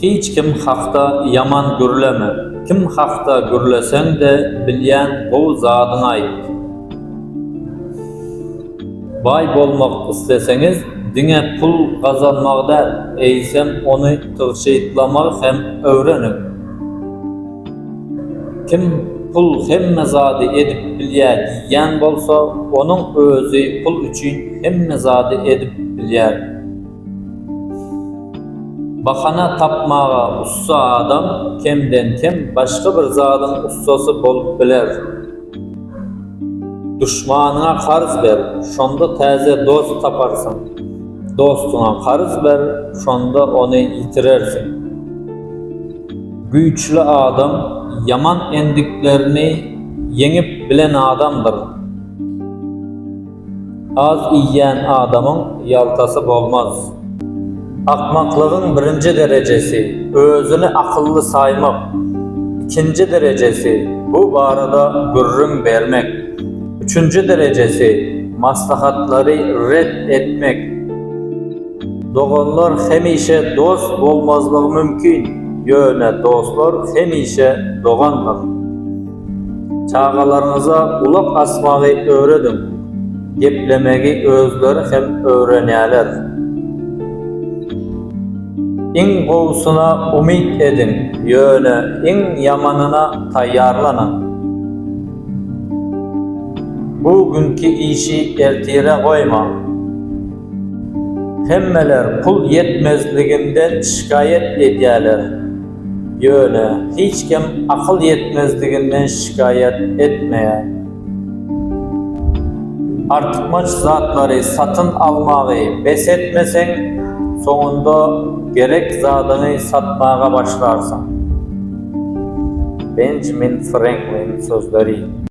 Hiç kim hakda ýaman gürleme. Kim hakda gürleseň-de bilýän gowy zadyňy aýt. Baý bolmak isleseňiz, diňe pul gazanmagy däl, eýsem ony tygşytlamagy hem öwreniň. Kim pul hemme zady edip bilýär diýýän bolsa, onuň özi pul üçin hemme zady edip bilýär. Bahana tapmaga ussa adam kemden-kem başga bir zadyň ussasy bolup biler. Duşmanyňa karz ber, şonda täze dost taparsyň. Dostuňa karz ber, şonda ony ýitirersiň. Güýçli adam ýaman endiklerini ýeňip bilen adamdyr. Az iýýän adamyň ýaltasy bolmaz. Akmaklygyň birinji derejesi, özüni akylly saýmak, ikinji derejesi, bu barada gürrüň bermek, üçünji derejesi, maslahatlary ret etmek. Doganlar hemişe dost bolmazlygy mümkin, ýöne dostlar hemişe dogandyr. Çagalaryňyza gulak asmagy öwrediň, geplemegi özleri hem öwrenýärler. Iň gowusyna umyt ediň, ýöne iň ýamanyna taýýarlanyň. Bu günki işi ertire goýma. Hemmeler pul ýetmezliginden şikaýat edýärler. Ýöne hiç kim akyl ýetmezliginden şikaýat etmeýär. Artykmaç zatlary satyn almagy bes etmeseň, soňunda gerek zadyňy satmaga başlarsyň. Benjamin Franklin sözleri.